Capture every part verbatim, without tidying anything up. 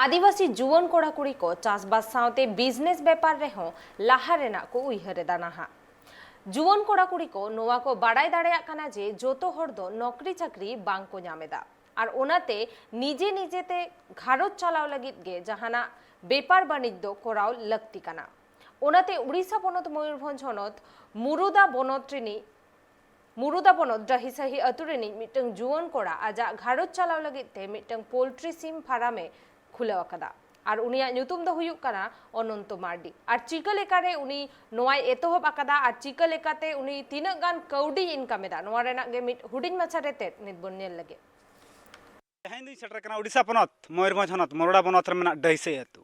ᱟᱹᱫᱤᱵᱟᱹᱥᱤ ᱡᱩᱣᱟᱹᱱ ᱠᱚᱲᱟ ᱠᱩᱲᱤ ᱠᱚ ᱪᱟᱥᱵᱟᱥ ᱥᱟᱶᱛᱮ ᱵᱤᱡᱽᱱᱮᱥ ᱵᱮᱯᱟᱨ ᱨᱮᱦᱚᱸ ᱞᱟᱦᱟ ᱨᱮᱱᱟᱜ ᱠᱚ ᱩᱭᱦᱟᱹᱨ ᱮᱫᱟ ᱱᱟᱦᱟᱜ᱾ ᱡᱩᱣᱟᱹᱱ ᱠᱚᱲᱟ ᱠᱩᱲᱤ ᱠᱚ ᱱᱚᱣᱟ ᱠᱚ ᱵᱟᱲᱟᱭ ᱫᱟᱲᱮᱭᱟᱜ ᱠᱟᱱᱟ ᱡᱮ ᱡᱚᱛᱚ ᱦᱚᱲ ᱫᱚ ᱱᱚᱠᱨᱤ ᱪᱟᱹᱠᱨᱤ ᱵᱟᱝ ᱠᱚ ᱧᱟᱢ ᱮᱫᱟ, ᱟᱨ ᱚᱱᱟᱛᱮ ᱱᱤᱡᱮ ᱱᱤᱡᱮ ᱛᱮ ᱜᱷᱟᱨᱚᱸᱡᱽ ᱪᱟᱞᱟᱣ ᱞᱟᱹᱜᱤᱫ ᱜᱮ ᱡᱟᱦᱟᱱᱟᱜ ᱵᱮᱯᱟᱨ ᱵᱟᱹᱱᱤᱡᱽ ᱫᱚ ᱠᱚᱨᱟᱣ ᱞᱟᱹᱠᱛᱤ ᱠᱟᱱᱟ᱾ ᱚᱱᱟᱛᱮ ᱩᱲᱤᱥᱥᱟ ᱯᱚᱱᱚᱛ ᱢᱚᱭᱩᱨᱵᱷᱚᱸᱡᱽ ᱦᱚᱱᱚᱛ ᱢᱩᱨᱩᱫᱟ ᱵᱚᱱᱚᱛ ᱨᱤᱱᱤᱡ ᱢᱩᱨᱩᱫᱟ ᱵᱚᱱᱚᱛ ᱰᱟᱹᱦᱤᱥᱟᱹᱦᱤ ᱟᱹᱛᱩ ᱨᱤᱱᱤᱡ ᱢᱤᱫᱴᱟᱝ ᱡᱩᱣᱟᱹᱱ ᱠᱚᱲᱟ ᱟᱡᱟᱜ ᱜᱷᱟᱨᱚᱸᱡᱽ ᱪᱟᱞᱟᱣ ᱞᱟᱹᱜᱤᱫ ᱛᱮ ᱢᱤᱫᱴᱟᱝ ᱯᱳᱞᱴᱨᱤ ᱥᱤᱢ ᱯᱷᱟᱨᱟᱢ ᱮ ᱠᱷᱩᱞᱟᱹᱣ ᱟᱠᱟᱫᱟ᱾ ᱟᱨ ᱩᱱᱤᱭᱟᱜ ᱧᱩᱛᱩᱢ ᱫᱚ ᱦᱩᱭᱩᱜ ᱠᱟᱱᱟ ᱚᱱᱚᱱᱛᱚ ᱢᱟᱨᱰᱤ᱾ ᱟᱨ ᱪᱤᱠᱟᱹ ᱞᱮᱠᱟᱨᱮ ᱩᱱᱤ ᱱᱚᱣᱟᱭ ᱮᱛᱚᱦᱚᱵ ᱟᱠᱟᱫᱟ ᱟᱨ ᱪᱤᱠᱟᱹ ᱞᱮᱠᱟᱛᱮ ᱩᱱᱤ ᱛᱤᱱᱟᱹᱜ ᱜᱟᱱ ᱠᱟᱹᱣᱰᱤᱭ ᱤᱱᱠᱟᱢ ᱮᱫᱟ, ᱱᱚᱣᱟ ᱨᱮᱱᱟᱜ ᱜᱮ ᱢᱤᱫ ᱦᱩᱰᱤᱧ ᱢᱟᱪᱷᱟ ᱨᱮ ᱛᱮᱫ ᱱᱤᱛ ᱵᱚᱱ ᱧᱮᱞ ᱞᱮᱜᱮ᱾ ᱛᱮᱦᱮᱧ ᱫᱩᱧ ᱥᱮᱴᱮᱨ ᱠᱟᱱᱟ ᱩᱲᱤᱥᱥᱟ ᱯᱚᱱᱚᱛ ᱢᱚᱭᱩᱨᱵᱷᱚᱸᱡᱽ ᱦᱚᱱᱚᱛ ᱢᱚᱨᱚᱰᱟ ᱵᱚᱱᱚᱛ ᱨᱮ ᱢᱮᱱᱟᱜ ᱰᱟᱹᱦᱤᱥᱟᱹᱭ ᱟᱹᱛᱩ᱾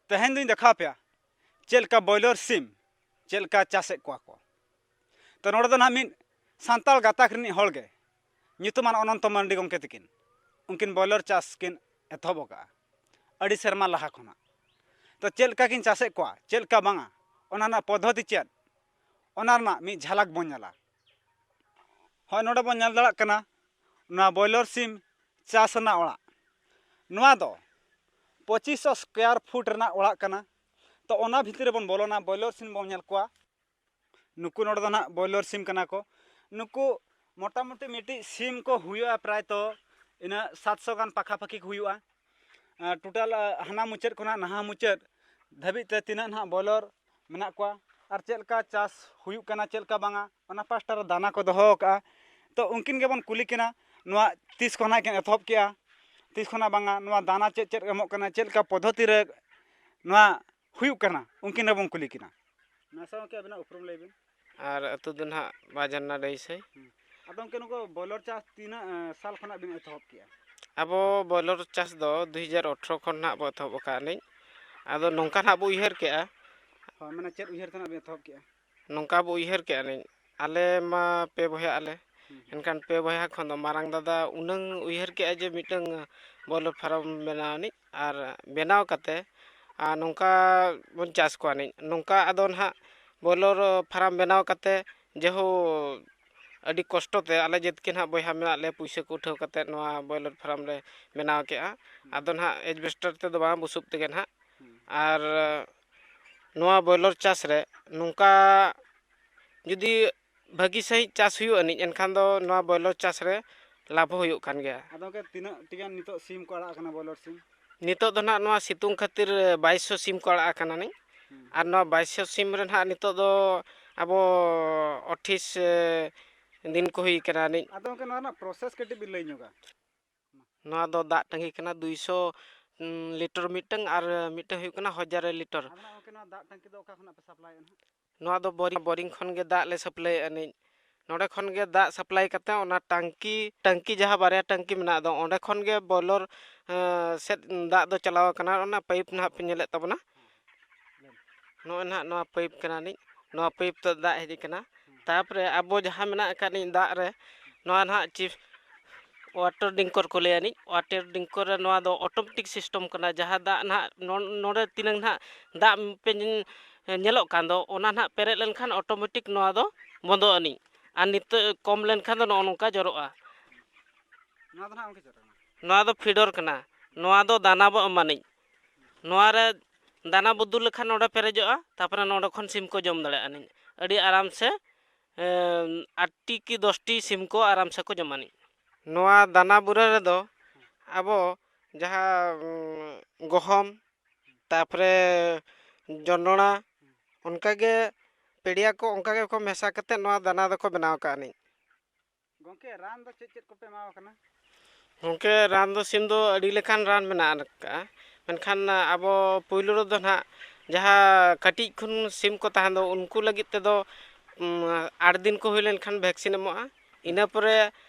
ᱛᱮᱦᱮᱧ ᱫᱩᱧ ᱫᱮᱠᱷᱟᱣ ᱟᱯᱮᱭᱟ ᱪᱮᱫ ᱞᱮᱠᱟ ᱵᱚᱭᱞᱚᱨ ᱥᱤᱢ ᱪᱮᱫ ᱞᱮᱠᱟ ᱪᱟᱥᱮᱫ ᱠᱚᱣᱟ ᱠᱚ᱾ ᱛᱚ, ᱱᱚᱰᱮ ᱫᱚ ᱱᱟᱦᱟᱜ ᱢᱤᱫ ᱥᱟᱱᱛᱟᱲ ᱜᱟᱛᱟᱠ ᱨᱤᱱᱤᱡ ᱦᱚᱲ ᱜᱮ, ᱧᱩᱛᱩᱢᱟᱱ ᱚᱱᱚᱱᱛᱚ ᱢᱟᱨᱰᱤ ᱜᱚᱢᱠᱮ ᱛᱤᱠᱤᱱ, ᱩᱱᱠᱤᱱ ᱵᱚᱭᱞᱚᱨ ᱪᱟᱥ ᱠᱤᱱ ᱮᱛᱚᱦᱚᱵ ᱟᱠᱟᱫᱼᱟ ᱟᱹᱰᱤ ᱥᱮᱨᱢᱟ ᱞᱟᱦᱟ ᱠᱷᱚᱱᱟᱜ᱾ ᱛᱚ, ᱪᱮᱫ ᱞᱮᱠᱟ ᱠᱤᱱ ᱪᱟᱥᱮᱫ ᱠᱚᱣᱟ, ᱪᱮᱫ ᱞᱮᱠᱟ ᱵᱟᱝᱟ, ᱚᱱᱟ ᱨᱮᱱᱟᱜ ᱯᱚᱫᱽᱫᱷᱚᱛᱤ ᱪᱮᱫ, ᱚᱱᱟ ᱨᱮᱱᱟᱜ ᱢᱤᱫ ᱡᱷᱟᱞᱟᱠ ᱵᱚᱱ ᱧᱮᱞᱟ᱾ ᱦᱳᱭ, ᱱᱚᱰᱮ ᱵᱚᱱ ᱧᱮᱞ ᱫᱟᱲᱮᱭᱟᱜ ᱠᱟᱱᱟ ᱱᱚᱣᱟ ᱵᱚᱭᱞᱚᱨ ᱥᱤᱢ ᱪᱟᱥ ᱨᱮᱱᱟᱜ ᱚᱲᱟᱜ᱾ ᱱᱚᱣᱟ ᱫᱚ ᱯᱚᱸᱪᱤᱥ ᱥᱚ ᱥᱠᱚᱭᱟᱨ ᱯᱷᱩᱴ ᱨᱮᱱᱟᱜ ᱚᱲᱟᱜ ᱠᱟᱱᱟ᱾ ᱛᱚ, ᱚᱱᱟ ᱵᱷᱤᱛᱤᱨ ᱨᱮᱵᱚᱱ ᱵᱚᱞᱚᱱᱟ, ᱵᱚᱭᱞᱚᱨ ᱥᱤᱢ ᱵᱚᱱ ᱧᱮᱞ ᱠᱚᱣᱟ᱾ ᱱᱩᱠᱩ ᱱᱚᱰᱮ ᱫᱚ ᱱᱟᱦᱟᱜ ᱵᱚᱭᱞᱚᱨ ᱥᱤᱢ ᱠᱟᱱᱟ ᱠᱚ᱾ ᱱᱩᱠᱩ ᱢᱚᱴᱟᱢᱩᱴᱤ ᱢᱤᱫᱴᱤᱡ ᱥᱤᱢ ᱠᱚ ᱦᱩᱭᱩᱜᱼᱟ ᱯᱨᱟᱭᱛᱚ ᱤᱱᱟᱹ ᱥᱟᱛᱥᱚ ᱜᱟᱱ ᱯᱟᱠᱷᱟ ᱯᱟᱠᱷᱤ ᱠᱚ ᱦᱩᱭᱩᱜᱼᱟ᱾ ᱟᱨ ᱴᱳᱴᱟᱞ, ᱟ, ᱦᱟᱱᱟ ᱢᱩᱪᱟᱹᱫ ᱠᱷᱚᱱᱟᱜ ᱱᱟᱦᱟ ᱢᱩᱪᱟᱹᱫ ᱫᱷᱟᱹᱵᱤᱡ ᱛᱮ ᱛᱤᱱᱟᱹᱜ ᱱᱟᱦᱟᱜ ᱵᱚᱭᱞᱚᱨ ᱢᱮᱱᱟᱜ ᱠᱚᱣᱟ ᱟᱨ ᱪᱮᱫ ᱞᱮᱠᱟ ᱪᱟᱥ ᱦᱩᱭᱩᱜ ᱠᱟᱱᱟ, ᱪᱮᱫ ᱞᱮᱠᱟ ᱵᱟᱝᱟ, ᱚᱱᱟ ᱯᱟᱥᱴᱟ ᱨᱮ ᱫᱟᱱᱟ ᱠᱚ ᱫᱚᱦᱚ ᱟᱠᱟᱫᱼᱟ᱾ ᱛᱚ, ᱩᱱᱠᱤᱱ ᱜᱮᱵᱚᱱ ᱠᱩᱞᱤ ᱠᱤᱱᱟ, ᱱᱚᱣᱟ ᱛᱤᱥ ᱠᱷᱚᱱᱟᱜ ᱠᱤᱱ ᱮᱛᱚᱦᱚᱵ ᱠᱮᱜᱼᱟ, ᱛᱤᱥ ᱠᱷᱚᱱᱟᱜ ᱵᱟᱝᱟ, ᱱᱚᱣᱟ ᱫᱟᱱᱟ ᱪᱮᱫ ᱪᱮᱫ ᱮᱢᱚᱜ ᱠᱟᱱᱟ, ᱪᱮᱫ ᱞᱮᱠᱟ ᱯᱚᱫᱽᱫᱷᱚᱛᱤ ᱨᱮ ᱱᱚᱣᱟ ᱦᱩᱭᱩᱜ ᱠᱟᱱᱟ, ᱩᱱᱠᱤᱱ ᱜᱮᱵᱚᱱ ᱠᱩᱞᱤ ᱠᱤᱱᱟ᱾ ᱢᱟᱥᱮ ᱜᱚᱢᱠᱮ, ᱟᱵᱤᱱᱟᱜ ᱩᱯᱨᱩᱢ ᱞᱟᱹᱭ ᱵᱤᱱ᱾ ᱟᱨ ᱟᱹᱛᱩ ᱫᱚ ᱱᱟᱦᱟᱜ ᱵᱟᱡᱟᱨᱱᱟ ᱰᱟᱹᱦᱤᱥᱟᱹᱭ᱾ ᱦᱩᱸ᱾ ᱟᱫᱚ ᱜᱚᱢᱠᱮ, ᱱᱩᱠᱩ ᱵᱚᱭᱞᱚᱨ ᱪᱟᱥ ᱛᱤᱱᱟᱹᱜ, ᱮ, ᱥᱟᱞ ᱠᱷᱚᱱᱟᱜ ᱵᱤᱱ ᱮᱛᱚᱦᱚᱵ ᱠᱮᱜᱼᱟ? ᱟᱵᱚ ᱵᱚᱭᱞᱚᱨ ᱪᱟᱥ ᱫᱚ ᱫᱩ ᱦᱟᱡᱟᱨ ᱟᱴᱷᱨᱚ ᱠᱷᱚᱱ ᱱᱟᱦᱟᱜ ᱵᱚ ᱮᱛᱚᱦᱚᱵ ᱟᱠᱟᱫᱼᱟ ᱱᱤᱡ᱾ ᱟᱫᱚ ᱱᱚᱝᱠᱟ ᱱᱟᱦᱟᱜ ᱵᱚ ᱩᱭᱦᱟᱹᱨ ᱠᱮᱜᱼᱟ᱾ ᱦᱳᱭ, ᱢᱟᱱᱮ ᱪᱮᱫ ᱩᱭᱦᱟᱹᱨ ᱛᱮ ᱱᱟᱦᱟᱜ ᱵᱤᱱ ᱮᱛᱚᱦᱚᱵ ᱠᱮᱜᱼᱟ? ᱱᱚᱝᱠᱟ ᱵᱚ ᱩᱭᱦᱟᱹᱨ ᱠᱮᱜᱼᱟ ᱱᱤᱡ, ᱟᱞᱮ ᱢᱟ ᱯᱮ ᱵᱚᱭᱦᱟᱜ ᱟᱞᱮ᱾ ᱦᱩᱸ᱾ ᱮᱱᱠᱷᱟᱱ ᱯᱮ ᱵᱚᱭᱦᱟ ᱠᱷᱚᱱ ᱫᱚ ᱢᱟᱨᱟᱝ ᱫᱟᱫᱟ ᱩᱱᱟᱹᱝ ᱩᱭᱦᱟᱹᱨ ᱠᱮᱜᱼᱟ ᱡᱮ ᱢᱤᱫᱴᱟᱝ ᱵᱚᱭᱞᱚᱨ ᱯᱷᱟᱨᱟᱢ ᱵᱮᱱᱟᱣ ᱟᱹᱱᱤᱡ, ᱟᱨ ᱵᱮᱱᱟᱣ ᱠᱟᱛᱮ, ᱟᱨ ᱱᱚᱝᱠᱟ ᱵᱚᱱ ᱪᱟᱥ ᱠᱚᱣᱟ ᱟᱹᱱᱤᱡ᱾ ᱱᱚᱝᱠᱟ ᱟᱫᱚ ᱱᱟᱦᱟᱜ ᱵᱚᱭᱞᱚᱨ ᱯᱷᱟᱨᱟᱢ ᱵᱮᱱᱟᱣ ᱠᱟᱛᱮ ᱡᱮᱦᱳ ᱟᱹᱰᱤ ᱠᱚᱥᱴᱚ ᱛᱮ ᱟᱞᱮ ᱡᱮᱛᱠᱮ ᱱᱟᱦᱟᱜ ᱵᱚᱭᱦᱟ ᱢᱮᱱᱟᱜ ᱞᱮᱭᱟ, ᱯᱩᱭᱥᱟᱹ ᱠᱚ ᱩᱴᱷᱟᱹᱣ ᱠᱟᱛᱮᱫ ᱱᱚᱣᱟ ᱵᱚᱭᱞᱟᱨ ᱯᱷᱟᱨᱟᱢ ᱞᱮ ᱵᱮᱱᱟᱣ ᱠᱮᱜᱼᱟ᱾ ᱟᱫᱚ ᱱᱟᱦᱟᱜ ᱮᱡᱵᱮᱥᱴᱟᱨ ᱛᱮᱫᱚ ᱵᱟᱝ, ᱵᱩᱥᱩᱵ ᱛᱮᱜᱮ ᱱᱟᱦᱟᱜ᱾ ᱟᱨ ᱱᱚᱣᱟ ᱵᱚᱭᱞᱟᱨ ᱪᱟᱥ ᱨᱮ ᱱᱚᱝᱠᱟ ᱡᱩᱫᱤ ᱵᱷᱟᱹᱜᱤ ᱥᱟᱺᱦᱤᱡ ᱪᱟᱥ ᱦᱩᱭᱩᱜ ᱟᱹᱱᱤᱡ, ᱮᱱᱠᱷᱟᱱ ᱫᱚ ᱱᱚᱣᱟ ᱵᱚᱭᱞᱟᱨ ᱪᱟᱥ ᱨᱮ ᱞᱟᱵᱷ ᱦᱚᱸ ᱦᱩᱭᱩᱜ ᱠᱟᱱ ᱜᱮᱭᱟ᱾ ᱟᱫᱚ ᱜᱚᱢᱠᱮ, ᱛᱤᱱᱟᱹᱜ ᱴᱤ ᱜᱟᱱ ᱱᱤᱛᱚᱜ ᱥᱤᱢ ᱠᱚ ᱟᱲᱟᱜ ᱟᱠᱟᱱᱟ, ᱵᱚᱭᱞᱟᱨ ᱥᱤᱢ? ᱱᱤᱛᱚᱜ ᱫᱚ ᱱᱟᱦᱟᱜ ᱱᱚᱣᱟ ᱥᱤᱛᱩᱝ ᱠᱷᱟᱹᱛᱤᱨ ᱵᱟᱭᱤᱥᱥᱚ ᱥᱤᱢ ᱠᱚ ᱟᱲᱟᱜ ᱟᱠᱟᱱᱟ ᱱᱤᱡ᱾ ᱦᱩᱸ᱾ ᱟᱨ ᱱᱚᱣᱟ ᱵᱟᱭᱤᱥᱥᱚ ᱥᱤᱢ ᱨᱮ ᱱᱟᱦᱟᱜ ᱱᱤᱛᱚᱜ ᱫᱚ ᱟᱵᱚ ᱟᱴᱷᱤᱥ ᱫᱤᱱ ᱠᱚ ᱦᱩᱭ ᱠᱟᱱᱟ ᱱᱤᱡ᱾ ᱟᱫᱚ ᱜᱚᱢᱠᱮ, ᱱᱚᱣᱟ ᱨᱮᱱᱟᱜ ᱯᱨᱚᱥᱮᱥ ᱠᱟᱹᱴᱤᱡ ᱵᱤᱱ ᱞᱟᱹᱭ ᱧᱚᱜᱟ᱾ ᱱᱚᱣᱟ ᱫᱚ ᱫᱟᱜ ᱴᱟᱺᱜᱤ ᱠᱟᱱᱟ, ᱫᱩᱭᱥᱚ ᱞᱤᱴᱟᱨ ᱢᱤᱫᱴᱟᱝ ᱟᱨ ᱢᱤᱫᱴᱟᱝ ᱦᱩᱭᱩᱜ ᱠᱟᱱᱟ ᱦᱟᱡᱟᱨ ᱞᱤᱴᱟᱨ᱾ ᱟᱫᱚ ᱱᱟᱜ ᱜᱚᱢᱠᱮ, ᱱᱚᱣᱟ ᱫᱟᱜ ᱴᱟᱺᱠᱤ ᱫᱚ ᱚᱠᱟ ᱠᱷᱚᱱᱟᱜ ᱯᱮ ᱥᱟᱯᱞᱟᱭᱮᱫᱼᱟ ᱱᱟᱦᱟᱜ? ᱱᱚᱣᱟ ᱫᱚ ᱵᱳᱨᱤᱝ, ᱵᱳᱨᱤᱝ ᱠᱷᱚᱱ ᱜᱮ ᱫᱟᱜ ᱞᱮ ᱥᱟᱯᱞᱟᱭᱮᱫᱼᱟ ᱱᱤᱡ᱾ ᱱᱚᱸᱰᱮ ᱠᱷᱚᱱ ᱜᱮ ᱫᱟᱜ ᱥᱟᱯᱞᱟᱭ ᱠᱟᱛᱮ ᱚᱱᱟ ᱴᱟᱺᱠᱤ, ᱴᱟᱺᱠᱤ ᱡᱟᱦᱟᱸ ᱵᱟᱨᱭᱟ ᱴᱟᱺᱠᱤ ᱢᱮᱱᱟᱜ ᱫᱚ, ᱚᱸᱰᱮ ᱠᱷᱚᱱ ᱜᱮ ᱵᱚᱭᱞᱚᱨ, ᱮᱸ, ᱥᱮᱫ ᱫᱟᱜ ᱫᱚ ᱪᱟᱞᱟᱣ ᱠᱟᱱᱟ᱾ ᱚᱱᱟ ᱯᱟᱭᱤᱯ ᱱᱟᱦᱟᱜ ᱯᱮ ᱧᱮᱞᱮᱫ ᱛᱟᱵᱚᱱᱟ, ᱱᱚᱜᱼᱚᱭ ᱱᱟᱦᱟᱜ ᱱᱚᱣᱟ ᱯᱟᱭᱤᱯ ᱠᱟᱱᱟ ᱱᱤᱡ, ᱱᱚᱣᱟ ᱯᱟᱭᱤᱯ ᱛᱮ ᱫᱟᱜ ᱦᱮᱡ ᱠᱟᱱᱟ᱾ ᱛᱟᱯᱚᱨᱮ ᱟᱵᱚ ᱡᱟᱦᱟᱸ ᱢᱮᱱᱟᱜ ᱟᱠᱟᱫ ᱱᱤᱡ ᱫᱟᱜ ᱨᱮ, ᱱᱚᱣᱟ ᱱᱟᱦᱟᱜ ᱪᱤᱯ ᱣᱟᱴᱟᱨ ᱰᱤᱝᱠᱚᱨ ᱠᱚ ᱞᱟᱹᱭᱟ ᱱᱤᱡ, ᱣᱟᱴᱟᱨ ᱰᱤᱝᱠᱚᱨ ᱨᱮ ᱱᱚᱣᱟ ᱫᱚ ᱚᱴᱳᱢᱮᱴᱤᱠ ᱥᱤᱥᱴᱮᱢ ᱠᱟᱱᱟ᱾ ᱡᱟᱦᱟᱸ ᱫᱟᱜ ᱱᱟᱦᱟᱜ ᱱᱚ-, ᱱᱚᱰᱮ ᱛᱤᱱᱟᱹᱝ ᱱᱟᱦᱟᱜ ᱫᱟᱜ ᱯᱮ ᱧᱮᱞᱚᱜ ᱠᱟᱱ ᱫᱚ, ᱚᱱᱟ ᱱᱟᱦᱟᱜ ᱯᱮᱨᱮᱡ ᱞᱮᱱᱠᱷᱟᱱ ᱚᱴᱳᱢᱮᱴᱤᱠ ᱱᱚᱣᱟ ᱫᱚ ᱵᱚᱱᱫᱚᱜ ᱟᱹᱱᱤᱡ, ᱟᱨ ᱱᱤᱛᱚᱜ ᱠᱚᱢ ᱞᱮᱱᱠᱷᱟᱱ ᱫᱚ ᱱᱚᱜᱼᱚ ᱱᱚᱝᱠᱟ ᱡᱚᱨᱚᱜᱼᱟ᱾ ᱱᱚᱣᱟ ᱫᱚ ᱱᱟᱦᱟᱜ ᱜᱚᱢᱠᱮ ᱪᱮᱫ ᱠᱟᱱᱟ? ᱱᱚᱣᱟ ᱫᱚ ᱯᱷᱤᱰᱚᱨ ᱠᱟᱱᱟ᱾ ᱱᱚᱣᱟ ᱫᱚ ᱫᱟᱱᱟ ᱵᱚ ᱮᱢᱟ ᱱᱤᱡ᱾ ᱱᱚᱣᱟ ᱨᱮ ᱫᱟᱱᱟ ᱵᱚ ᱫᱩᱞ ᱞᱮᱠᱷᱟᱱ ᱱᱚᱰᱮ ᱯᱮᱨᱮᱡᱚᱜᱼᱟ, ᱛᱟᱨᱯᱚᱨᱮ ᱱᱚᱰᱮ ᱠᱷᱚᱱ ᱥᱤᱢ ᱠᱚ ᱡᱚᱢ ᱫᱟᱲᱮᱭᱟᱜᱼᱟ ᱱᱤᱡ᱾ ᱟᱹᱰᱤ ᱟᱨᱟᱢ ᱥᱮ, ᱮᱸ, ᱟᱴ ᱴᱤ ᱠᱤ ᱫᱚᱥ ᱴᱤ ᱥᱤᱢ ᱠᱚ ᱟᱨᱟᱢ ᱥᱮ ᱠᱚ ᱡᱚᱢᱟ ᱱᱤᱡ᱾ ᱱᱚᱣᱟ ᱫᱟᱱᱟ ᱵᱩᱨᱟᱹ ᱨᱮᱫᱚ ᱟᱵᱚ ᱡᱟᱦᱟᱸ, ᱩᱸ, ᱜᱚᱦᱚᱢ, ᱛᱟᱨᱯᱚᱨᱮ ᱡᱚᱱᱰᱚᱲᱟ, ᱚᱱᱠᱟᱜᱮ ᱯᱮᱲᱤᱭᱟ ᱠᱚ ᱚᱱᱠᱟ ᱜᱮᱠᱚ ᱢᱮᱥᱟ ᱠᱟᱛᱮᱫ ᱱᱚᱣᱟ ᱫᱟᱱᱟ ᱫᱚᱠᱚ ᱵᱮᱱᱟᱣ ᱠᱟᱜᱼᱟ ᱱᱤᱡ᱾ ᱜᱚᱢᱠᱮ, ᱨᱟᱱ ᱫᱚ ᱪᱮᱫ ᱪᱮᱫ ᱠᱚᱯᱮ ᱮᱢᱟᱣ ᱠᱟᱱᱟ? ᱜᱚᱢᱠᱮ, ᱨᱟᱱ ᱫᱚ ᱥᱤᱢ ᱫᱚ ᱟᱹᱰᱤ ᱞᱮᱠᱟᱱ ᱨᱟᱱ ᱢᱮᱱᱟᱜ ᱟᱠᱟᱫᱼᱟ, ᱢᱮᱱᱠᱷᱟᱱ ᱟᱵᱚ ᱯᱳᱭᱞᱳ ᱨᱮᱫᱚ ᱱᱟᱦᱟᱜ ᱡᱟᱦᱟᱸ ᱠᱟᱹᱴᱤᱡ ᱠᱷᱚᱱ ᱥᱤᱢ ᱠᱚ ᱛᱟᱦᱮᱱ ᱫᱚ, ᱩᱱᱠᱩ ᱞᱟᱹᱜᱤᱫ ᱛᱮᱫᱚ, ᱩᱢ, ᱟᱴ ᱫᱤᱱ ᱠᱚ ᱦᱩᱭ ᱞᱮᱱᱠᱷᱟᱱ ᱵᱷᱮᱠᱥᱤᱱ ᱮᱢᱚᱜᱼᱟ᱾ ᱤᱱᱟᱹ ᱯᱚᱨᱮ,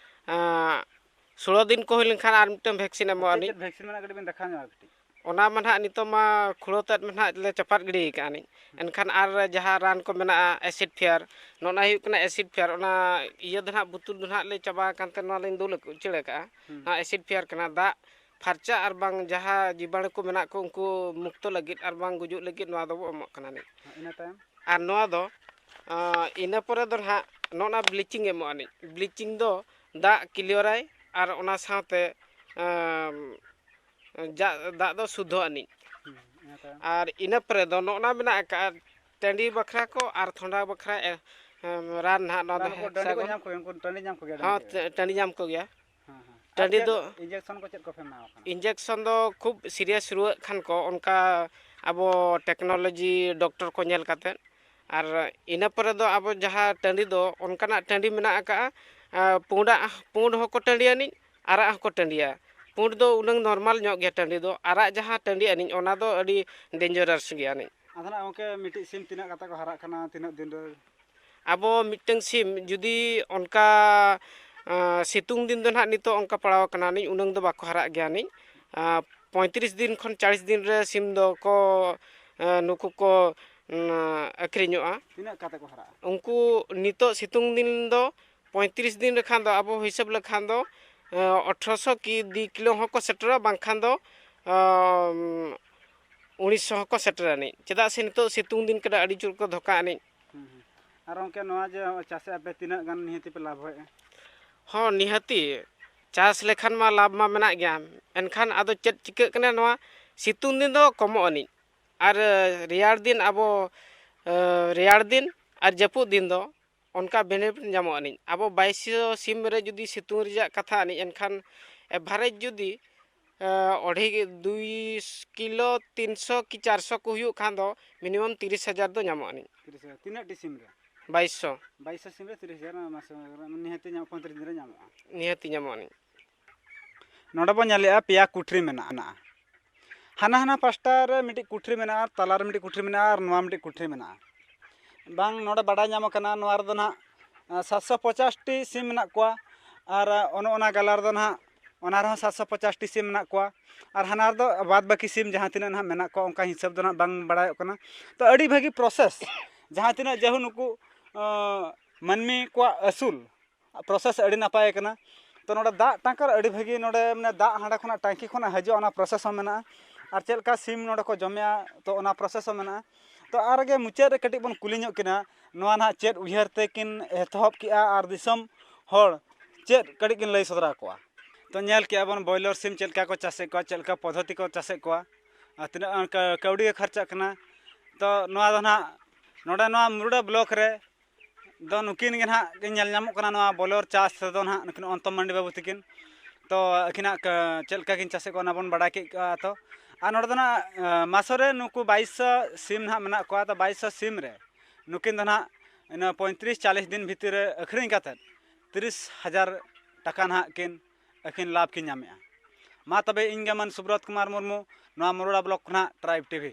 ᱟᱸ, ᱥᱳᱞᱳ ᱫᱤᱱ ᱠᱚ ᱦᱩᱭ ᱞᱮᱱᱠᱷᱟᱱ ᱟᱨ ᱢᱤᱫᱴᱟᱝ ᱵᱷᱮᱠᱥᱤᱱ ᱮᱢᱚᱜᱼᱟ ᱪᱮᱫ ᱱᱤᱡ᱾ ᱪᱮᱫ ᱵᱷᱮᱠᱥᱤᱱ ᱢᱮᱱᱟᱜᱼᱟ, ᱠᱟᱹᱴᱤᱡ ᱵᱮᱱ ᱫᱮᱠᱷᱟᱣ ᱧᱚᱜᱼᱟ ᱠᱟᱹᱴᱤᱡ? ᱚᱱᱟ ᱢᱟ ᱱᱟᱦᱟᱜ ᱱᱤᱛᱚᱜ ᱢᱟ ᱠᱷᱩᱲᱟᱹᱣ ᱛᱮᱫ ᱢᱟ ᱱᱟᱦᱟᱜ ᱞᱮ ᱪᱟᱯᱟᱫ ᱜᱤᱰᱤ ᱟᱠᱟᱫᱼᱟ ᱱᱤᱡ᱾ ᱮᱱᱠᱷᱟᱱ ᱟᱨ ᱡᱟᱦᱟᱸ ᱨᱟᱱ ᱠᱚ ᱢᱮᱱᱟᱜᱼᱟ, ᱮᱥᱤᱰ ᱯᱷᱮᱭᱟᱨ, ᱱᱚᱜᱼᱚ ᱱᱟ ᱦᱩᱭᱩᱜ ᱠᱟᱱᱟ ᱮᱥᱤᱰ ᱯᱷᱮᱭᱟᱨ, ᱚᱱᱟ ᱤᱭᱟᱹ ᱫᱚ ᱱᱟᱦᱟᱜ ᱵᱩᱛᱩᱞ ᱫᱚ ᱱᱟᱦᱟᱜ ᱞᱮ ᱪᱟᱵᱟ ᱟᱠᱟᱱ ᱛᱮ ᱱᱚᱣᱟ ᱞᱤᱧ ᱫᱩᱞ ᱩᱪᱟᱹᱲ ᱟᱠᱟᱫᱼᱟ᱾ ᱦᱩᱸ᱾ ᱱᱚᱣᱟ ᱮᱥᱤᱰ ᱯᱷᱮᱭᱟᱨ ᱠᱟᱱᱟ, ᱫᱟᱜ ᱯᱷᱟᱨᱪᱟ ᱟᱨ ᱵᱟᱝ ᱡᱟᱦᱟᱸ ᱡᱤᱵᱟᱬᱩ ᱠᱚ ᱢᱮᱱᱟᱜ ᱠᱚ ᱩᱱᱠᱩ ᱢᱩᱠᱛᱚ ᱞᱟᱹᱜᱤᱫ ᱟᱨ ᱵᱟᱝ ᱜᱩᱡᱩᱜ ᱞᱟᱹᱜᱤᱫ ᱱᱚᱣᱟ ᱫᱚᱵᱚ ᱮᱢᱚᱜ ᱠᱟᱱᱟ ᱱᱤᱡ᱾ ᱤᱱᱟᱹ ᱛᱟᱭᱚᱢ? ᱟᱨ ᱱᱚᱣᱟ ᱫᱚ ᱟᱸ, ᱤᱱᱟᱹ ᱯᱚᱨᱮ ᱫᱚ ᱱᱟᱦᱟᱜ ᱱᱚᱜᱼᱚ ᱱᱟ ᱵᱞᱤᱪᱤᱝ ᱮᱢᱚᱜ ᱟᱹᱱᱤᱡ᱾ ᱵᱞᱤᱪᱤᱝ ᱫᱚ ᱫᱟᱜ ᱠᱞᱤᱭᱟᱨᱟᱭ ᱟᱨ ᱚᱱᱟ ᱥᱟᱶᱛᱮ, ᱟᱸ, ᱡᱟ-, ᱫᱟᱜ ᱫᱚ ᱥᱩᱫᱽᱫᱷᱚ ᱟᱹᱱᱤᱡ᱾ ᱦᱩᱸ, ᱤᱱᱟᱹ ᱛᱟᱭᱚᱢ? ᱟᱨ ᱤᱱᱟᱹ ᱯᱚᱨᱮ ᱫᱚ ᱱᱚᱜᱼᱚ ᱱᱟ ᱢᱮᱱᱟᱜ ᱟᱠᱟᱫᱼᱟ, ᱴᱟᱺᱰᱤ ᱵᱟᱠᱷᱨᱟ ᱠᱚ ᱟᱨ ᱛᱷᱚᱸᱰᱟ ᱵᱟᱠᱷᱨᱟ, ᱮ, ᱮᱢ, ᱨᱟᱱ ᱱᱟᱦᱟᱜ ᱱᱚᱣᱟ ᱫᱚ ᱨᱟᱱ ᱠᱚ ᱴᱟᱺᱰᱤ ᱠᱚ ᱦᱮᱥᱟᱜᱚᱱ᱾ ᱧᱟᱢ ᱠᱚᱜᱮᱭᱟ, ᱩᱱᱠᱩ ᱴᱟᱺᱰᱤ ᱧᱟᱢ ᱠᱚᱜᱮᱭᱟ, ᱦᱚᱸ, ᱰᱟᱹᱝᱨᱤ ᱠᱚ? ᱴᱟᱺᱰᱤ ᱧᱟᱢ ᱠᱚᱜᱮᱭᱟ᱾ ᱦᱮᱸ, ᱦᱮᱸ᱾ ᱴᱟᱺᱰᱤ ᱟᱨ ᱪᱮᱫ ᱫᱚ ᱤᱧᱡᱮᱠᱥᱚᱱ ᱠᱚ ᱪᱮᱫ ᱠᱚᱯᱮ ᱮᱢᱟ ᱠᱚ ᱠᱟᱱᱟ? ᱤᱧᱡᱮᱠᱥᱚᱱ ᱫᱚ ᱠᱷᱩᱵ ᱥᱤᱨᱤᱭᱟᱥ ᱨᱩᱣᱟᱹᱜ ᱠᱷᱟᱱ ᱠᱚ, ᱚᱱᱠᱟ ᱟᱵᱚ ᱴᱮᱠᱱᱳᱞᱚᱡᱤ ᱰᱚᱠᱴᱚᱨ ᱠᱚ ᱧᱮᱞ ᱠᱟᱛᱮᱫ, ᱟᱨ ᱤᱱᱟᱹ ᱯᱚᱨᱮ ᱫᱚ ᱟᱵᱚ ᱡᱟᱦᱟᱸ ᱴᱟᱺᱰᱤ ᱫᱚ ᱚᱱᱠᱟᱱᱟᱜ ᱴᱟᱺᱰᱤ ᱢᱮᱱᱟᱜ ᱟᱠᱟᱜᱼᱟ, ᱟᱨ ᱯᱩᱸᱰᱟᱜ, ᱯᱩᱸᱰ ᱦᱚᱸᱠᱚ ᱴᱟᱺᱰᱤ ᱟᱹᱱᱤᱡ, ᱟᱨᱟᱜ ᱦᱚᱸᱠᱚ ᱴᱟᱺᱰᱤᱭᱟ᱾ ᱯᱩᱸᱰ ᱫᱚ ᱩᱱᱟᱹᱝ ᱱᱚᱨᱢᱟᱞ ᱧᱚᱜ ᱜᱮᱭᱟ ᱴᱟᱺᱰᱤ ᱫᱚ, ᱟᱨᱟᱜ ᱡᱟᱦᱟᱸ ᱴᱟᱺᱰᱤ ᱟᱹᱱᱤᱡ, ᱚᱱᱟ ᱫᱚ ᱟᱹᱰᱤ ᱰᱮᱧᱡᱟᱨᱟᱥ ᱜᱮᱭᱟ ᱟᱹᱱᱤᱡ᱾ ᱟᱫᱚ ᱱᱟᱜ ᱜᱚᱢᱠᱮ, ᱢᱤᱫᱴᱤᱡ ᱥᱤᱢ ᱛᱤᱱᱟᱹᱜ ᱠᱟᱛᱮ ᱠᱚ ᱦᱟᱨᱟᱜ ᱠᱟᱱᱟ, ᱛᱤᱱᱟᱹᱜ ᱫᱤᱱ ᱨᱮ? ᱟᱵᱚ ᱢᱤᱫᱴᱟᱝ ᱥᱤᱢ ᱡᱩᱫᱤ ᱚᱱᱠᱟ, ᱟᱸ, ᱥᱤᱛᱩᱝ ᱫᱤᱱ ᱫᱚ ᱱᱟᱦᱟᱜ ᱱᱤᱛᱚᱜ ᱚᱱᱠᱟ ᱯᱟᱲᱟᱣ ᱟᱠᱟᱱᱟ ᱟᱹᱱᱤᱡ, ᱩᱱᱟᱹᱝ ᱫᱚ ᱵᱟᱠᱚ ᱦᱟᱨᱟᱜ ᱜᱮᱭᱟ ᱟᱹᱱᱤᱡ᱾ ᱟᱸ, ᱯᱚᱸᱭᱛᱨᱤᱥ ᱫᱤᱱ ᱠᱷᱚᱱ ᱪᱟᱞᱤᱥ ᱫᱤᱱ ᱨᱮ ᱥᱤᱢ ᱫᱚᱠᱚ, ᱟᱸ, ᱱᱩᱠᱩ ᱠᱚ, ᱩᱸ, ᱟᱹᱠᱷᱨᱤᱧᱚᱜᱼᱟ᱾ ᱛᱤᱱᱟᱹᱜ ᱠᱟᱛᱮ ᱠᱚ ᱦᱟᱨᱟᱜᱼᱟ? ᱩᱱᱠᱩ ᱱᱤᱛᱚᱜ ᱥᱤᱛᱩᱝ ᱫᱤᱱ ᱫᱚ ᱯᱚᱸᱭᱛᱨᱤᱥ ᱫᱤᱱ ᱨᱮᱠᱷᱟᱱ ᱫᱚ ᱟᱵᱚ ᱦᱤᱥᱟᱹᱵ ᱞᱮᱠᱷᱟᱱ ᱫᱚ, ᱟᱸ, ᱟᱴᱷᱨᱚᱥᱚ ᱠᱤ ᱫᱩᱭ ᱠᱤᱞᱳ ᱦᱚᱸᱠᱚ ᱥᱮᱴᱮᱨᱚᱜᱼᱟ, ᱵᱟᱝᱠᱷᱟᱱ ᱫᱚ, ᱟᱸ, ᱩᱱᱤᱥᱥᱚ ᱦᱚᱸᱠᱚ ᱥᱮᱴᱮᱨ ᱟᱹᱱᱤᱡ᱾ ᱪᱮᱫᱟᱜ ᱥᱮ ᱱᱤᱛᱚᱜ ᱥᱤᱛᱩᱝ ᱫᱤᱱ ᱠᱟᱱᱟ, ᱟᱹᱰᱤ ᱡᱳᱨ ᱠᱚ ᱫᱷᱚᱠᱟ ᱟᱹᱱᱤᱡ᱾ ᱦᱩᱸ, ᱦᱩᱸ᱾ ᱟᱨ ᱜᱚᱢᱠᱮ, ᱱᱚᱣᱟ ᱡᱮ ᱪᱟᱥᱮᱫ ᱟᱯᱮ, ᱛᱤᱱᱟᱹᱜ ᱜᱟᱱ ᱱᱤᱦᱟᱹᱛᱤ ᱯᱮ ᱞᱟᱵᱷᱚᱜᱼᱟ? ᱦᱚᱸ, ᱱᱤᱦᱟᱹᱛᱤ᱾ ᱪᱟᱥ ᱞᱮᱠᱷᱟᱱ ᱢᱟ ᱞᱟᱵᱷ ᱢᱟ ᱢᱮᱱᱟᱜ ᱜᱮᱭᱟ, ᱮᱱᱠᱷᱟᱱ ᱟᱫᱚ ᱪᱮᱫ ᱪᱤᱠᱟᱹᱜ ᱠᱟᱱᱟ, ᱱᱚᱣᱟ ᱥᱤᱛᱩᱝ ᱫᱤᱱ ᱫᱚ ᱠᱚᱢᱚᱜ ᱟᱹᱱᱤᱡ, ᱟᱨ ᱨᱮᱭᱟᱲ ᱫᱤᱱ ᱟᱵᱚ, ᱮ, ᱨᱮᱭᱟᱲ ᱫᱤᱱ ᱟᱨ ᱡᱟᱹᱯᱩᱫ ᱫᱤᱱ ᱫᱚ ᱚᱱᱠᱟ ᱵᱮᱱᱤᱯᱷᱤᱴ ᱧᱟᱢᱚᱜ ᱟᱹᱱᱤᱡ᱾ ᱟᱵᱚ ᱵᱟᱭᱤᱥᱥᱚ ᱥᱤᱢ ᱨᱮ ᱡᱩᱫᱤ ᱥᱤᱛᱩᱝ ᱨᱮᱭᱟᱜ ᱠᱟᱛᱷᱟ ᱟᱹᱱᱤᱡ, ᱮᱱᱠᱷᱟᱱ ᱮᱵᱷᱟᱨᱮᱡᱽ ᱡᱩᱫᱤ, ᱮ, ᱚᱰᱷᱤ ᱫᱩᱭ ᱠᱤᱞᱳ ᱛᱤᱱᱥᱚ ᱠᱤ ᱪᱟᱨᱥᱚ ᱠᱚ ᱦᱩᱭᱩᱜ ᱠᱷᱟᱱ ᱫᱚ ᱢᱤᱱᱤᱢᱟᱢ ᱛᱤᱨᱤᱥ ᱦᱟᱡᱟᱨ ᱫᱚ ᱧᱟᱢᱚᱜ ᱟᱹᱱᱤᱡ᱾ ᱛᱤᱨᱤᱥ ᱦᱟᱡᱟᱨ, ᱛᱤᱱᱟᱹᱜ ᱴᱤ ᱥᱤᱢ ᱨᱮ? ᱵᱟᱭᱤᱥᱥᱚ᱾ ᱵᱟᱭᱤᱥᱥᱚ ᱥᱤᱢ ᱨᱮ ᱛᱤᱨᱤᱥ ᱦᱟᱡᱟᱨ, ᱢᱟᱥᱮ ᱱᱤᱦᱟᱹᱛᱤ ᱧᱟᱢᱚᱜ, ᱯᱚᱸᱭᱛᱨᱤᱥ ᱫᱤᱱ ᱨᱮ ᱧᱟᱢᱚᱜᱼᱟ᱾ ᱱᱤᱦᱟᱹᱛᱤ ᱧᱟᱢᱚᱜ ᱟᱹᱱᱤᱡ᱾ ᱱᱚᱰᱮ ᱵᱚᱱ ᱧᱮᱞᱮᱜᱼᱟ, ᱯᱮᱭᱟ ᱠᱩᱴᱷᱨᱤ ᱢᱮᱱᱟᱜᱼᱟ᱾ ᱦᱟᱱᱟ ᱦᱟᱱᱟ ᱯᱟᱥᱴᱟ ᱨᱮ ᱢᱤᱫᱴᱤᱡ ᱠᱩᱴᱷᱨᱤ ᱢᱮᱱᱟᱜᱼᱟ, ᱛᱟᱞᱟ ᱨᱮ ᱢᱤᱫᱴᱤᱡ ᱠᱩᱴᱷᱨᱤ ᱢᱮᱱᱟᱜᱼᱟ, ᱟᱨ ᱱᱚᱣᱟ ᱢᱤᱫᱴᱤᱡ ᱠᱩᱴᱷᱨᱤ ᱢᱮᱱᱟᱜᱼᱟ᱾ ᱵᱟᱝ, ᱱᱚᱰᱮ ᱵᱟᱰᱟᱭ ᱧᱟᱢ ᱟᱠᱟᱱᱟ, ᱱᱚᱣᱟ ᱨᱮᱫᱚ ᱱᱟᱦᱟᱜ, ᱟᱸ, ᱥᱟᱛᱥᱚ ᱯᱚᱪᱟᱥ ᱴᱤ ᱥᱤᱢ ᱢᱮᱱᱟᱜ ᱠᱚᱣᱟ, ᱟᱨ, ᱟᱸ, ᱚᱱᱮ ᱚᱱᱟ ᱜᱟᱞᱟ ᱨᱮᱫᱚ ᱱᱟᱦᱟᱜ, ᱚᱱᱟ ᱨᱮᱦᱚᱸ ᱥᱟᱛᱥᱚ ᱯᱚᱪᱟᱥ ᱴᱤ ᱥᱤᱢ ᱢᱮᱱᱟᱜ ᱠᱚᱣᱟ, ᱟᱨ ᱦᱟᱱᱟ ᱨᱮᱫᱚ ᱵᱟᱫ ᱵᱟᱹᱠᱤ ᱥᱤᱢ ᱡᱟᱦᱟᱸ ᱛᱤᱱᱟᱹᱜ ᱱᱟᱦᱟᱜ ᱢᱮᱱᱟᱜ ᱠᱚᱣᱟ, ᱚᱱᱠᱟ ᱦᱤᱥᱟᱹᱵ ᱫᱚ ᱱᱟᱦᱟᱜ ᱵᱟᱝ ᱵᱟᱲᱟᱭᱚᱜ ᱠᱟᱱᱟ᱾ ᱛᱚ, ᱟᱹᱰᱤ ᱵᱷᱟᱹᱜᱤ ᱯᱨᱚᱥᱮᱥ, ᱡᱟᱦᱟᱸ ᱛᱤᱱᱟᱹᱜ ᱡᱮᱦᱩ ᱱᱩᱠᱩ, ᱟᱸ, ᱢᱟᱹᱱᱢᱤ ᱠᱚᱣᱟᱜ ᱟᱹᱥᱩᱞ, ᱯᱨᱚᱥᱮᱥ ᱟᱹᱰᱤ ᱱᱟᱯᱟᱭ ᱠᱟᱱᱟ᱾ ᱛᱚ, ᱱᱚᱰᱮ ᱫᱟᱜ ᱴᱟᱝᱠᱟᱨ ᱟᱹᱰᱤ ᱵᱷᱟᱹᱜᱤ, ᱱᱚᱰᱮ ᱢᱟᱱᱮ ᱫᱟᱜ ᱦᱟᱸᱰᱮ ᱠᱷᱚᱱᱟᱜ ᱴᱟᱝᱠᱤ ᱠᱷᱚᱱᱟᱜ ᱦᱤᱡᱩᱜᱼᱟ, ᱚᱱᱟ ᱯᱨᱚᱥᱮᱥ ᱦᱚᱸ ᱢᱮᱱᱟᱜᱼᱟ᱾ ᱟᱨ ᱪᱮᱫ ᱞᱮᱠᱟ ᱥᱤᱢ ᱱᱚᱰᱮ ᱠᱚ ᱡᱚᱢᱮᱜᱼᱟ, ᱛᱚ, ᱚᱱᱟ ᱯᱨᱚᱥᱮᱥ ᱦᱚᱸ ᱢᱮᱱᱟᱜᱼᱟ᱾ ᱛᱚ ᱟᱨ ᱜᱮ ᱢᱩᱪᱟᱹᱫ ᱨᱮ ᱠᱟᱹᱴᱤᱡ ᱵᱚᱱ ᱠᱩᱞᱤ ᱧᱚᱜ ᱠᱤᱱᱟ, ᱱᱚᱣᱟ ᱱᱟᱦᱟᱜ ᱪᱮᱫ ᱩᱭᱦᱟᱹᱨ ᱛᱮᱠᱤᱱ ᱮᱛᱚᱦᱚᱵ ᱠᱮᱜᱼᱟ ᱟᱨ ᱫᱤᱥᱚᱢ ᱦᱚᱲ ᱪᱮᱫ ᱠᱟᱹᱴᱤᱡ ᱠᱤᱱ ᱞᱟᱹᱭ ᱥᱚᱫᱚᱨ ᱟᱠᱚᱣᱟ᱾ ᱛᱚ ᱧᱮᱞ ᱠᱮᱜᱼᱟ ᱵᱚᱱ ᱵᱚᱭᱞᱚᱨ ᱥᱤᱢ ᱪᱮᱫ ᱞᱮᱠᱟ ᱠᱚ ᱪᱟᱥᱮᱫ ᱠᱚᱣᱟ, ᱪᱮᱫ ᱞᱮᱠᱟ ᱯᱚᱫᱽᱫᱷᱚᱛᱤ ᱠᱚ ᱪᱟᱥᱮᱫ ᱠᱚᱣᱟ, ᱟᱨ ᱛᱤᱱᱟᱹᱜ ᱚᱱᱠᱟ ᱠᱟᱹᱣᱰᱤ ᱜᱮ ᱠᱷᱚᱨᱪᱟᱜ ᱠᱟᱱᱟ᱾ ᱛᱚ ᱱᱚᱣᱟ ᱫᱚ ᱱᱟᱦᱟᱜ ᱱᱚᱰᱮ ᱱᱚᱣᱟ ᱢᱩᱨᱩᱰᱟ ᱵᱞᱚᱠ ᱨᱮ ᱫᱚ ᱱᱩᱠᱤᱱ ᱜᱮ ᱱᱟᱦᱟᱜ ᱠᱤᱱ ᱧᱮᱞ ᱧᱟᱢᱚᱜ ᱠᱟᱱᱟ ᱱᱚᱣᱟ ᱵᱚᱭᱞᱚᱨ ᱪᱟᱥ ᱨᱮᱫᱚ ᱱᱟᱦᱟᱜ ᱱᱩᱠᱤᱱ ᱚᱱᱛᱚᱢ ᱢᱟᱱᱰᱤ ᱵᱟᱹᱵᱩ ᱛᱟᱹᱠᱤᱱ᱾ ᱛᱚ ᱟᱹᱠᱤᱱᱟᱜ ᱠᱟ-, ᱪᱮᱫ ᱞᱮᱠᱟ ᱠᱤᱱ ᱪᱟᱥᱮᱫ ᱠᱚᱣᱟ ᱚᱱᱟ ᱵᱚᱱ ᱵᱟᱲᱟᱭ ᱠᱮᱫ ᱠᱚᱣᱟ᱾ ᱛᱚ ᱟᱨ ᱱᱚᱰᱮ ᱫᱚ ᱱᱟᱦᱟᱜ, ᱮᱸ, ᱢᱟᱥᱚ ᱨᱮ ᱱᱩᱠᱩ ᱵᱟᱭᱤᱥᱥᱚ ᱥᱤᱢ ᱱᱟᱦᱟᱜ ᱢᱮᱱᱟᱜ ᱠᱚᱣᱟ᱾ ᱛᱚ ᱵᱟᱭᱤᱥᱥᱚ ᱥᱤᱢ ᱨᱮ ᱱᱩᱠᱤᱱ ᱫᱚ ᱱᱟᱦᱟᱜ ᱤᱱᱟᱹ ᱯᱚᱸᱭᱛᱨᱤᱥ ᱪᱟᱞᱤᱥ ᱫᱤᱱ ᱵᱷᱤᱛᱤᱨ ᱨᱮ ᱟᱹᱠᱷᱨᱤᱧ ᱠᱟᱛᱮᱫ ᱛᱤᱨᱤᱥ ᱦᱟᱡᱟᱨ ᱴᱟᱠᱟ ᱱᱟᱦᱟᱜ ᱠᱤᱱ ᱟᱹᱠᱷᱨᱤᱧ ᱞᱟᱵᱷ ᱠᱤᱱ ᱧᱟᱢᱮᱜᱼᱟ᱾ ᱢᱟ ᱛᱚᱵᱮ ᱤᱧ ᱜᱮ ᱢᱟᱹᱱ ᱥᱩᱵᱨᱚᱛ ᱠᱩᱢᱟᱨ ᱢᱩᱨᱢᱩ, ᱱᱚᱣᱟ ᱢᱩᱨᱩᱰᱟ ᱵᱞᱚᱠ ᱠᱷᱚᱱᱟᱜ ᱴᱨᱟᱭᱤᱵᱽ ᱴᱤᱵᱷᱤ᱾